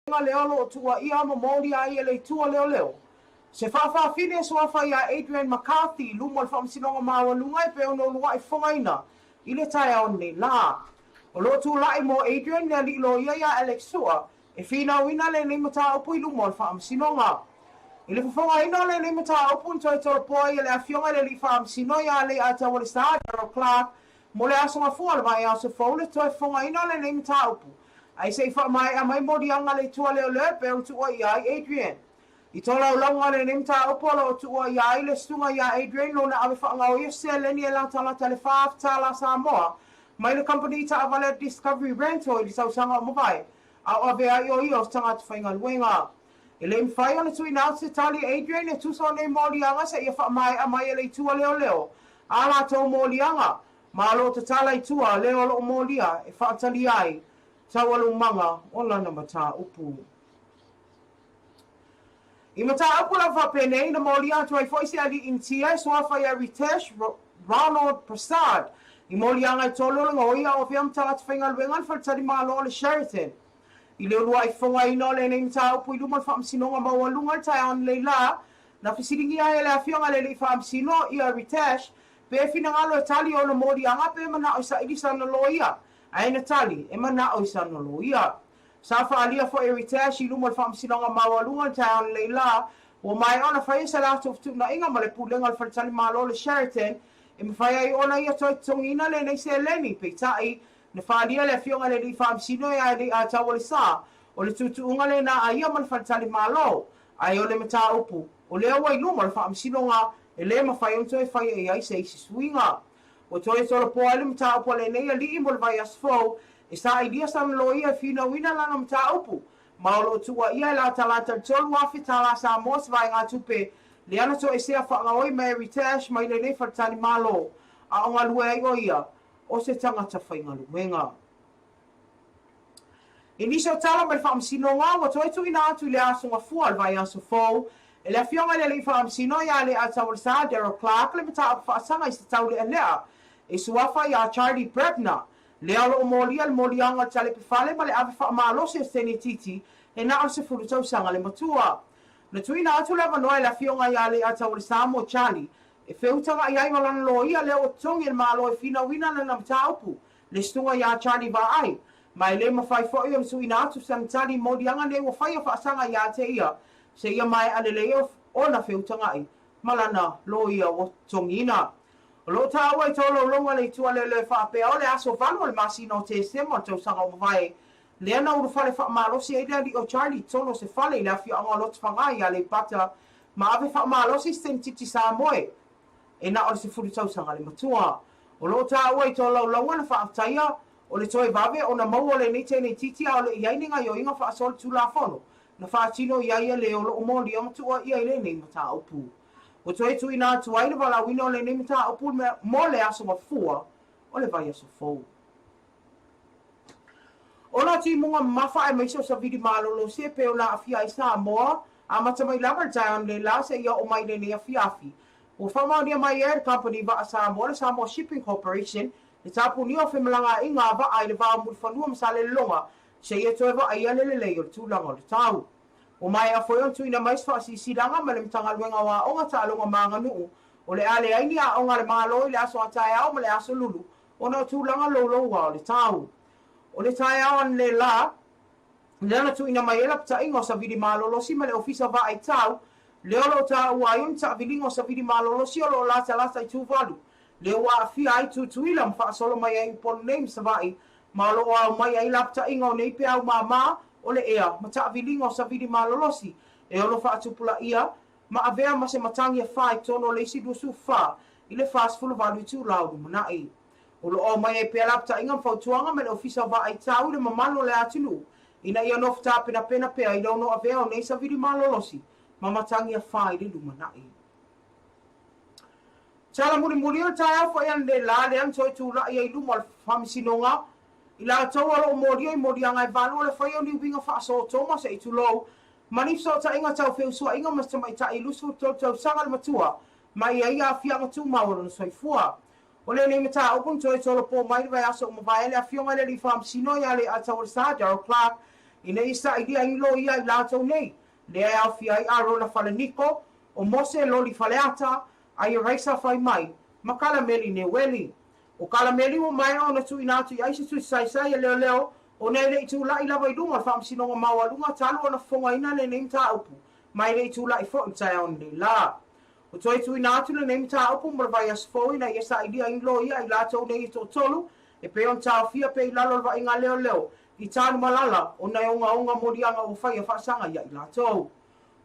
Lea o lo o tuuaia ma molia ai e le Itu o Leoleo se faafafine e suafa ia Adrian McCarthy i luma o le Faamasinoga Maualuga e pei ona uluai fofogaina i le taeao nei lā. O lo o tulai mo Adrian le alii loia ia Alex Sua e finauina lenei mataupu i luma o le Faamasinoga. I le fofogaina o lenei mataupu na toe tolopoa ai e le Afioga i le Alii Faamasino ia Leiataualesa Daryl Clarke Mo le Aso Gafua o le vaiaso fou le toe fofogaina o lenei mataupu, ae se i faamaea mai moliaga le itu a leoleo e pei ona tuuaia ai Adrian. I tolaulauga o lenei mataupu o lo o tuuaia ai le susuga ia Adrian lona ave faagaoia seleni e latalata le $4,000 Samoa mai le kamupani taavale a Discovery Rental i le tausaga o mavae a o avea ai o ia o se tagata faigaluega. E le i mafai ona tuuina atu se tali e Adrian e tusa o nei moliaga seia faamaea mai e le itu a leoleo a latou moliaga, ma o lo o tatala i tua lea o lo o molia e faatalia ai taualumaga o lana mataupu. I mataupu lava faapenei, na molia atu ai foi se alii Initia e suafa ia Ritesh Ronald Prasad i moliaga e tolu o le gaoia o avea ma tagata faigaluega i le faletalimalo o le Sheraton. I le uluai fofogaina o lenei mataupu i luma o le Faamasinoga Maualuga i le taeao ananei lā, na fesiligia ai e le Afioga i le Alii Faamasino, ia Ritesh, pe finagalo e tali ona moliaga pe manao e saili sana loia, ae na tali, e manao i sana loia. Sa faaalia foi e Ritesh i luma o le Faamasinoga Maualuga i le taeao ananei lā, ua maea ona faia sa latou fetuunaiga ma le Pulega o le Faletalimalo o le Sheraton e mafai ai ona ia toe totogiina lenei seleni, peitai, Na faaalia le Afioga i le Alii Faamasino ia Leiataualesa, o le tuutuuga lena a ia ma le faletalimalo, ae o le mataupu, o lea ua i luma o le Faamasinoga, e le mafai ona toe faia i ai se isi suiga. Ua toe tolopoa ai le mataupu a lenei alii mo le vaiaso fou, e sailia sana loia e finauina lana mataupu, ma o lo o tuuaia e latalata i le $3,000 Samoa se vaegatupe lea na toesea faagaoi mai e Ritesh mai lenei faletalimalo, a o galue ai o ia o se tagata faigaluega. I nisi o tala mai le Faamasinoga, ua toe tuuina atu i le Aso Gafua o le vaiaso fou e le Afioga i le Alii Faamasino ia Leiataualesa Daryl Clarke le mataupu faasaga i se taulealea e suafa ia Charlie Brebner, lea o lo o molia le moliaga o le talepe fale ma le ave faamalosi o se tenetiti he na o le 10 tausaga le matua. Na tuuina atu le avanoa e le Afioga ia Leiataualesa mo Charlie E feutaga'i ai ma lana loia lea ua totogi e le Malo e finauina lana mataupu, le susuga ia Charlie Vaai. Ma e le mafai foi ona tuuina atu sana tali i moliaga nei ua faia faasaga ia te ia, seia maea lelei ona feutaga'i ma lana loia ua totogiina. O lo o taua i tolaulauga le itu a leoleo e faapea o le aso 8 o le masina o Tesema o le tausaga ua mavae, lea na ulufale faamalosi ai le alii o Charlie i totonu o se fale i le afioaga o Lotofaga i Aleipata ma ave faamalosi se tenetiti Samoe e na o le 10 tausaga le matua. O lo o taua i tolaulauga na faafetaia o le toe vave ona maua o lenei tenetiti a o le i ai ni gaioiga faasolitulafono na faatino i ai ia le o lo o molia ma tuuaia i lenei mataupu. Ua toe tuuina atu ai le valaauina o lenei mataupu mo le aso mafua o le vaiaso fou. Ona o timuga mamafa aemaise o savili malolosi e pei ona aafia ai Samoa, amata mai lava i le taeao nei lā seia oo mai i lenei afiafi. Ua faamaonia mai ai e le Kamupani Vaa Samoa, le Samoa Shipping Corporation, le tapunia o femalagaaiga a vaa i le va o Mulifanua ma Salelologa seia toe vaaia le lelei o le tulaga o le tau. Ua maea foi ona tuuina mai se faasilasilaga mai le Matagaluega o Aoga, Taaloga ma Aganuu, o le a leai ni aoga a le Malo i le aso a taeao ma le aso Lulu ona o tulaga louloua o le tau. O le taeao analeila, lea na tuuina mai ai lapataiga o savili malolosi ma le Ofisa Vaai Tau, lea o lo o taua ai o ni taaviliga o savili malolosi o lo o latalata i Tuvalu, lea ua aafia ai Tutuila ma faasolo mai ai Upolu nei ma Savaii, ma o lo o ao mai ai lapataiga o nei peau māmā o le ea ma taaviliga o savili malolosi e ono faatupulaia ma avea ma se matagi e fa i totonu o le isi 24 i le 48 itula o lumanai. O lo o aumai ai pea lapataiga ma fautuaga mai le Ofisa o Vaai Tau i le mamalu o le atunuu ina ia nofo tapenapena pea i le ono avea o nei savili malolosi ma matagi e fa i le lumanai. Tala mulimuli o le taeao foi analeila lea na toe tulai ai i luma o le Faamasinoga i latou o lo o molia i moliaga e valu o le faia o ni uiga faasootoma se i tulou ma ni fesootaiga tau feusuaiga ma se tamaitai 23 tausaga le matua ma i ai aafiaga tumau o lona soifua. O lenei mataupu na toe tolopo mai le vaiaso ua mavae le Afioga i le Alii Faamasino ia Leiataualesa Daryl Clarke. ina ia sailia ai loia a i latou nei, lea e aofia ai Arona Falaniko, o Mose Loli Faleata, Aia Raisa Faimai, ma Kalameli Neueli. O Kalameli ua maea ona tuuina atu i ai se tusi saisai a leoleo ona e le i tulai lava i luma o le Faamasinoga Maualuga talu ona fofogaina lenei mataupu, ma e le i tulai foi i le taeao nei lā. Ua toe tuuina atu lenei mataupu mo le vaiaso fou ina ia sailia ai ni loia a i latou nei e toatolu e pei ona taofia pea i lalo o le vaaiga a leoleo i Tanumalala ona e ogaoga moliaga ua faia faasaga ia i latou.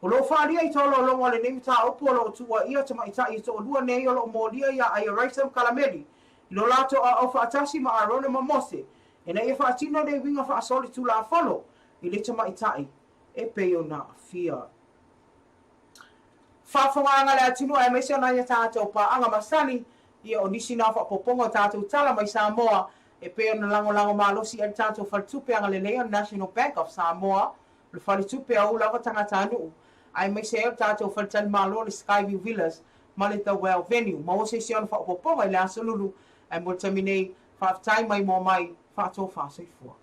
O lo o faaalia i tolaulauga o lenei mataupu o lo o tuuaia tamaitai e toalua nei o lo o molia ia Aia Raisa ma Kalameli i lo latou aoao faatasi ma Arona ma Mose ina ia faatino nei uiga faasolitulafono i le tamaitai e pei ona aafia. Faafofogaaga a le atunuu aemaise o nai a tatou paaga masani, ia o nisi na o faaopoopoga o tatou tala mai Samoa e pei ona lagolago malosi i ai le tatou faletupe agalelei o le National Bank of Samoa, o le faletupe a ou lava tagatanuu, aemaise ai o le tatou faletalimalo le Skyview Villas ma le The Well Venue. Maua se isi ona faaopoopoga i le aso Lulu, ae mo le taimi nei, faafetai mai moa mai, faatofa soifua.